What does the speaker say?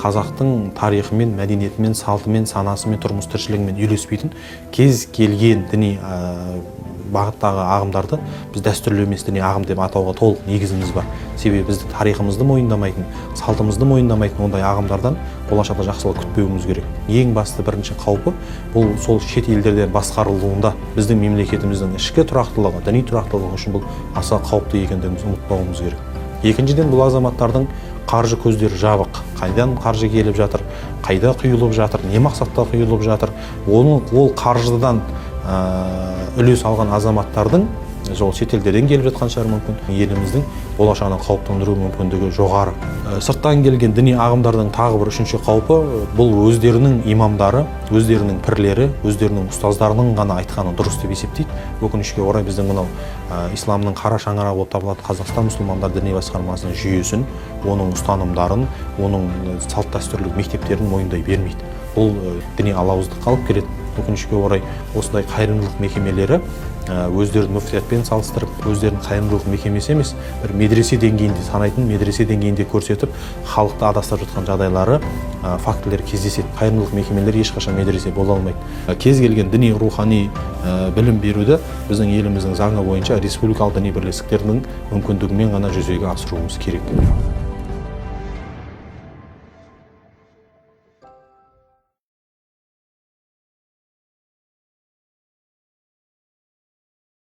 Қазақтың тарихымен, мәдениетімен, салтымен, санасымен, тұрмыс тіршілігімен үйлеспейтін кез келген діни бағыттағы ағымдарды біз дәстүрлі емес діни ағым деп атауға толық негізіміз бар. Себебі бізді тарихымызды мойындамайтын, салтымызды мойындамайтын ондай ағымдардан болашақта жақсылық күтпеуіміз керек. Ең басты бірінші қаупі бұл сол шет елдерден басқарылуында. Біздің мемлекетіміздің ішкі тұрақтылығы, діни тұрақтылығы үшін бұл аса қауіпті екендігімізді ұмытпауымыз керек. Екіншіден, бұл азаматтардың қаржы көздері жабық. Қайдан қаржы келіп жатыр, қайда құйылып жатыр, не мақсатта құйылып жатыр, оның ол қаржыдан үлес алған азаматтардың, сол шетелдерден келіп жатқан шығар мүмкін, еліміздің болашағына қауіп төндіру мүмкіндігі жоғары. Сырттан келген діни ағымдардың тағы бір үшінші қаупі бұл өздерінің имамдары, өздерінің пірлері, өздерінің ұстаздарының ғана айтқаны дұрыс деп есептейді. Өкінішке орай, біздің мынау исламның қара шаңырағы болып табылатын Қазақстан мұсылмандар діни басқармасының жүйесін, оның ұстанымдарын, оның салт дәстүрлік мектептерін мойындай бермейді. Бұл діни алауыздыққа алып келеді. Өкінішке орай, осындай қайырымдылық мекемелері өздерін мүфтиятпен салыстырып, өздерін қайырымдылық мекемесі емес, бір медресе деңгейінде санайтын, медресе деңгейінде көрсетіп, халықты адастырып жатқан жағдайлары, фактілер кездеседі. Қайырымдылық мекемелері ешқашан медресе бола алмайды. Кез келген діни, рухани білім беруді біздің еліміздің заңы бойынша республикалық діни бірлестіктердің мүмкіндігімен ғана жүзеге асыруымыз керек.